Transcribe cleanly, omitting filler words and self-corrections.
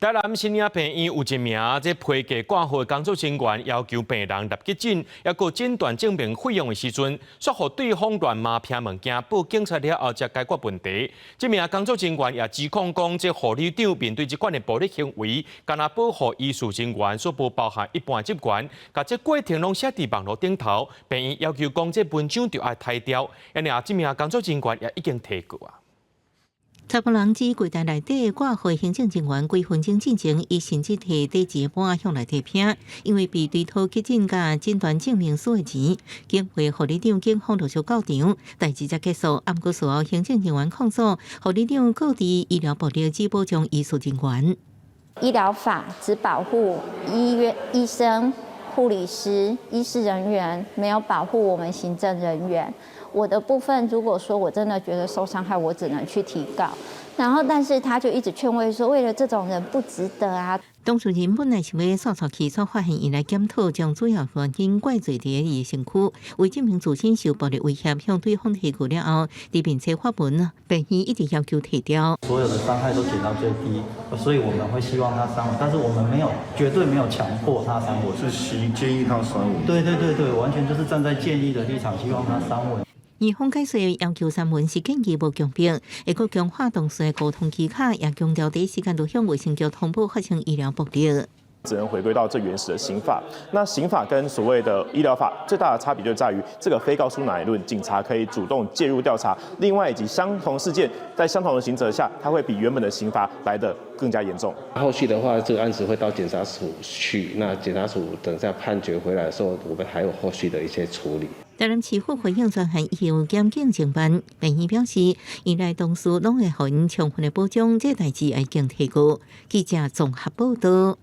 台南新營病院有一名這批價掛號的工作人員要求病人入急診，抑閣診斷證明費用的時陣，煞予對方亂罵騙物件，報警察了後才解決問題。這名工作人員也指控講，這護理長面對這款的暴力行為，干焦保護醫事人員，煞無包含一般職員，共這過程攏寫佇網路頂頭。病院要求講，這文章著愛刣掉，因而這名工作人員也已經提告啊。查埔人指櫃台內底掛號行政人員幾分鐘進前，伊甚至提底錢盤向來提騙，因為被追討急診佮診斷證明書的錢，警會護理長警方陸續到場，代誌才結束。毋過事後行政人員控訴，護理長告知醫療暴力只保障醫事人員。醫療法只保護醫院醫生、護理師、醫事人員，沒有保護我們行政人員。我的部分，如果說我真的覺得受傷害，我只能去提告。然後，但是他就一直勸慰說，為了這種人不值得啊。當事人本來想欲煞煞氣，煞發現伊來檢討，將主要原因怪罪佇伊的身軀，為證明自身受暴力威脅，向對方提告了後，佇面冊發文，病院一直要求提掉。所有的傷害都減到最低，所以我們會希望他刪文，但是我們沒有，絕對沒有強迫他刪文。我是建議他刪文。對對對對，完全就是站在建議的立場，希望他刪文。院方解釋要求刪文是建議無強迫，會閣強化同事的溝通技巧，也強調第一時間就向衛生局通報發生醫療暴力。只能回歸到最原始的刑法。那刑法跟所謂的醫療法最大的差別就在於，這個非告訴乃論，警察可以主動介入調查。另外，以及相同事件在相同的刑責下，它會比原本的刑罰來得更加嚴重。後續的話，這個案子會到檢察署去，那檢察署等下判決回來的時候，我們還有後續的一些處理。台南市府回應專案已有檢警偵辦，病院表示，院內同事攏會予𪜶充分的保障，這代誌已經提告。記者綜合報道。